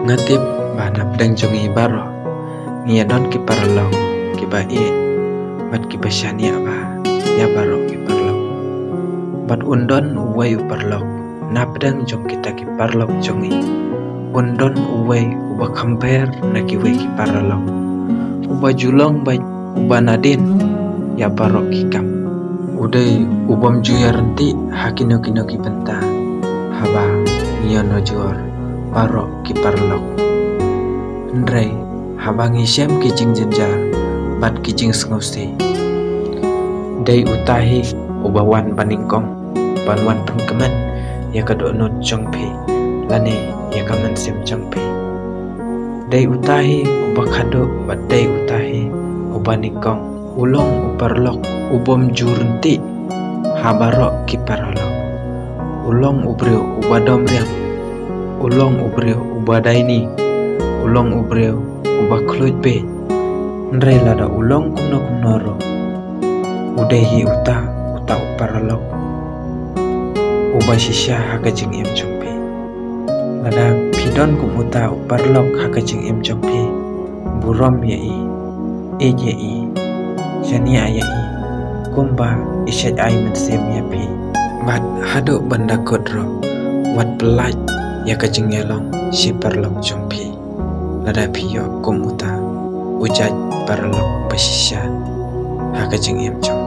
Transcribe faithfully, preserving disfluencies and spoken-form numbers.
Nga tip ba napdeng jong ngi baroh ngi ïa don ki paralok kiba ïeit bad kiba shaniah bha ïa baroh ki paralok. Bad un don uwei u paralok napdeng jong kita ki paralok jong ngi. Un don uwei uba kham bha na kiwei ki paralok, uba ju long bad uba nadien ïa baroh ki kam. U dei u bym ju ïaryntih ha kino kino ki bynta haba ngi ïanujor baroh ki paralok. Hynrei haba ngi shem ki jingjynjar bad ki jingsngewsih, dei uta hi uba wan ba nyngkong ban wan pynkmen ïa ka dohnud jong phi lane ïa ka mynsiem jong phi. Dei uta hi uba khadduh bad dei uta hi uba nyngkong. U long u paralok u bym ju ryntih ha baroh ki paralok. U long u briew uba dom riang. U long u briew uba daini. U long u briew uba khluit beit. Hynrei lada u long kumno kumno ruh, u dei hi uta, uta u paralok uba shisha ha ka jingim jong phi. Lada phi don kum uta u paralok ha ka jingim jong phi, burom ïa i, ïeit ïa i, shaniah ïa i kumba i shait ai mynsiem ïa phi. Bad haduh ban da kut ruh, wat pyllait ïa ka jingïalong shi paralok jong phi lada phi ïoh kum uta u jait paralok ba shisha ha ka jingim jong